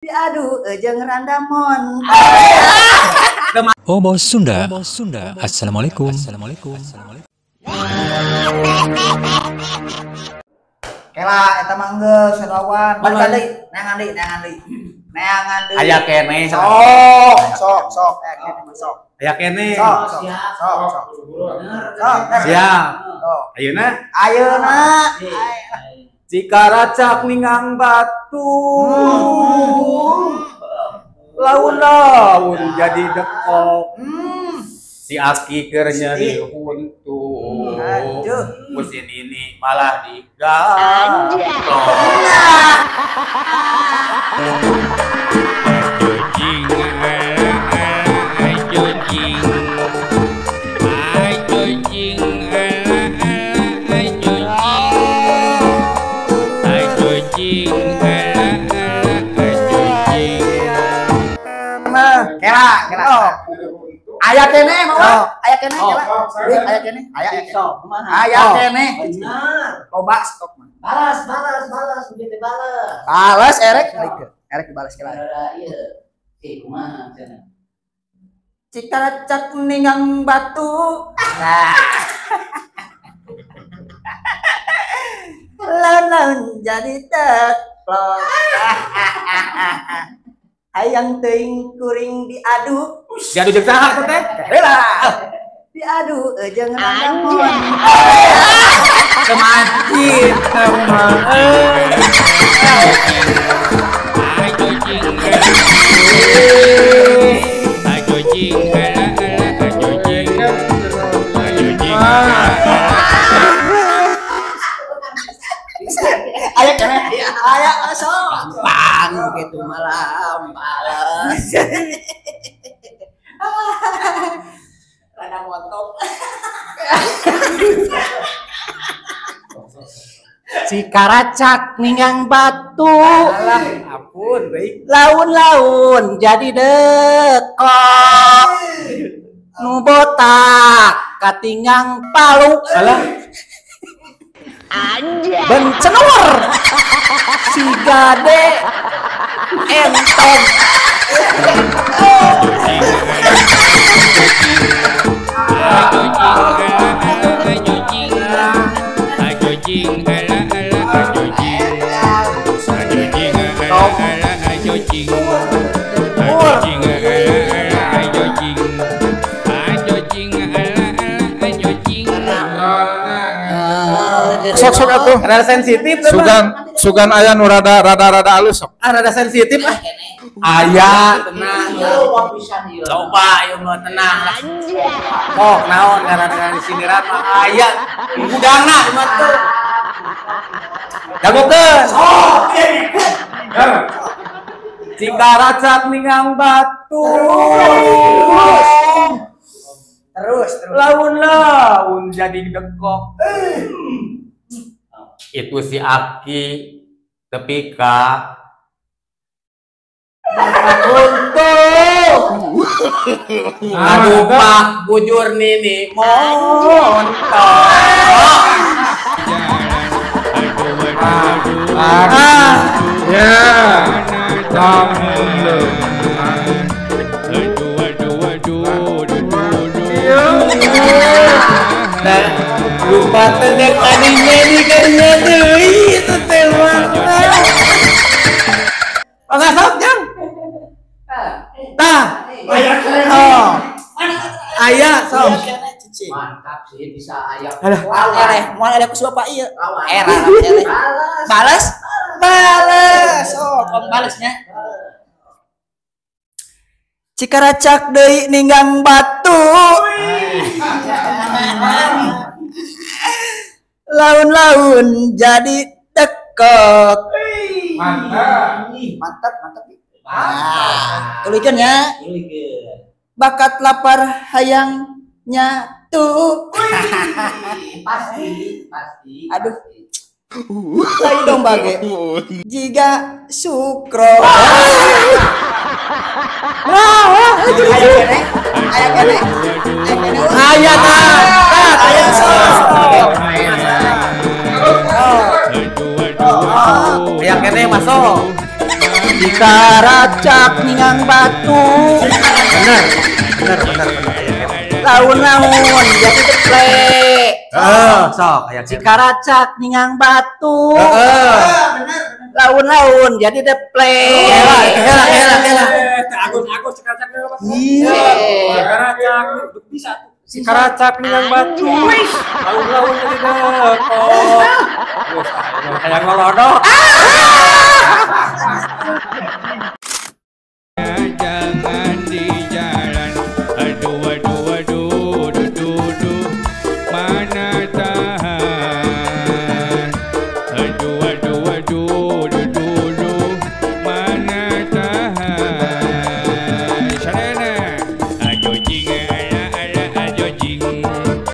Diadu jeung randa montok. Oh Bos Sunda. Assalamualaikum. Assalamualaikum. Kela eta mah geus lawan. Balik deui, neangan deui, neangan deui. Neangan deui. Aya keneh. Sok, sok, sok, aya keneh sok. Aya keneh. Sok, sok, sok, sok. Siap. Ayeuna? Ayeuna. Jika racak ningang batu, laun-laun jadi dekok. Si Aki keur nyeri huntu, musim ini malah digaplok. Kela, kela. Aya keneh mah, aya keneh kela. Aya keneh, aya sok kumaha? Aya keneh. Benar. Loba stok mah. Balas, balas, balas, begitu balas. Balas erek, erek dibalas kela. Ieu. Eh kumaha cenah? Cikaracak ninggang batu. Nah. Laun-laun jadi teklok. Hayang teuing kuring diadu. Diadu jeung saha teh teh? Heula. Diadu jeung randa montok. Kemati mah. Aya keneh, aya sok. Gampang gitu malah balas. Rada montok. Cikaracak ninggang batu. Alah, ampun, baik. Laun-laun jadi dekok. Nu botak katinggang palu. Alah. Anjay. Bencenur. Si gade entong. Sok sok atuh. Rada sensitif sugan sugan aya nu rada rada rada alus sok. Ah rada sensitif ah. Aya tenang. Coba ieu mah tenang lah. Sok naon karena di sini mah aya. Gudangna mah tuh. Dagokeun. Sok. Jika racak ninggang batu. Terus terus. Laun-laun jadi dekok. Itu si Aki tepi ka untuk aduh pak bujur nini montok. Ya nah lupa teh kadinya di kadinya deui itu teh mah. Mangga sok jang. Tah. Oh. Aya sok. Mantap sih bisa aya. Moal eleh, moal eleh ku si bapak ieu. Era eleh. Balas. Balas. Oh, kom balesnya. Cikaracak deui ninggang batu. Laun-laun jadi tekok. Mantap. Mantap, mantap. Nah, tulikeun ya. Bakat lapar hayang nyatu. Pasti, pasti. Aduh. Lagi dong bage. Jika sukro. Wah, aya keneh. Aya keneh. Aya tah. Aya sok. Aya keneh masuk. Cikaracak ningang batu. Bener. Laun-laun jadi deplek. Sok aya Cikaracak ningang batu. Bener. Laun-laun jadi deplek. Kela. Agus cikaracak ningang batu. Iya. Cikaracak bisa tuh. Cikaracak ningang batu. Laun-laun jadi deplek. Kayak ngolodok.